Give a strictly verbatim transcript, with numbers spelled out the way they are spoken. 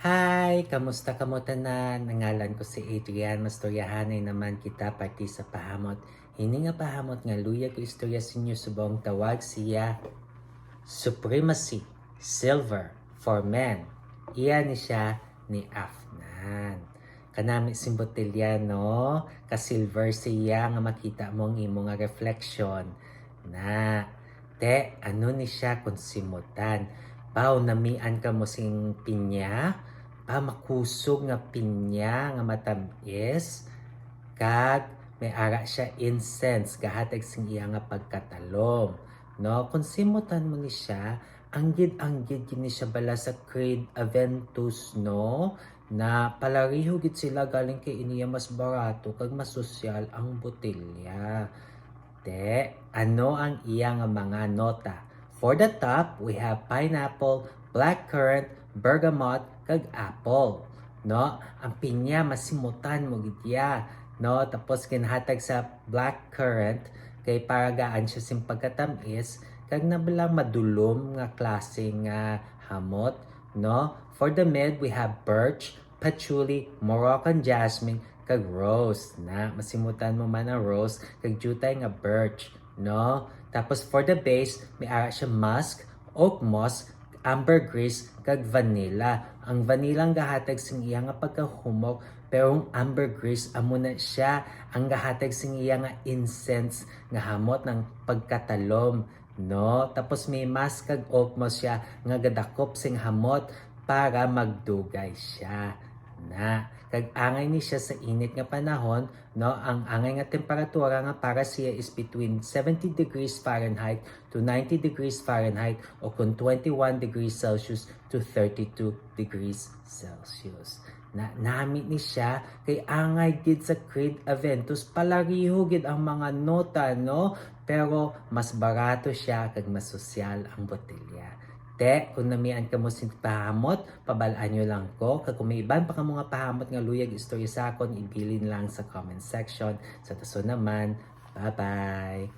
Hi! Kamusta kamo tanan? Ang ngalan ko si Adrian. Mastoryahanay naman kita parte sa pahamot. Hini nga pahamot nga luyag ko istorya sa inyo subong tawag siya Supremacy Silver for Men. Iya ni siya ni Afnan. Kanami sing botelya, no? Ka-silver siya nga makita mo ang imo nga reflection. Na, te, ano ni siya kung simutan? Baw, namian ka mo sing pinya? Pa, makusog nga pinya nga matamis? Kag may ara siya incense, gahatag sing iya nga pagkatalom. No? Kung simutan mo ni siya, anggid-anggid gid ni siya bala sa Creed Aventus, no? Na palariho gid sila galing kay iniya mas barato kag mas sosyal ang botelya. Te, ano ang iya nga mga nota? For the top, we have pineapple, blackcurrant, bergamot, kag apple. No? Ang pinya, masimutan mo gid iya. No? Tapos ginhatag sa blackcurrant kay para gaan siya sing pagkatamis kag na bala madulom nga klase nga hamot, no? For the mid, we have birch, patchouli, Moroccan jasmine, kag rose. Na, masimutan mo man ang rose, kag diutay nga birch, no? Tapos for the base, may ara siya musk, oak moss, ambergris, kag vanilla. Ang vanilla ang gahatag sing iya nga pagkahumok, pero ang ambergris amo na siya ang gahatag sing iya nga incense nga hamot ng pagkatalom, no? Tapos may musk kag oak moss siya nga gadakop sing hamot para magdugay siya. Na, kag angay ni siya sa init nga panahon, no? Ang angay nga temperatura nga para siya is between seventy degrees Fahrenheit to ninety degrees Fahrenheit o kung twenty-one degrees Celsius to thirty-two degrees Celsius. Na, nami ni siya kay angay gid sa Creed Aventus, palariho gid ang mga nota, no? Pero mas barato siya kag mas sosyal ang botelya. Te, kung namian kamo sing pahamot, pabal-an nyo lang ko. Kag kung may iban pa kamo nga pahamot nga luyag istorya sa akon, ibilin lang sa comment section. Sa taso naman, bye-bye!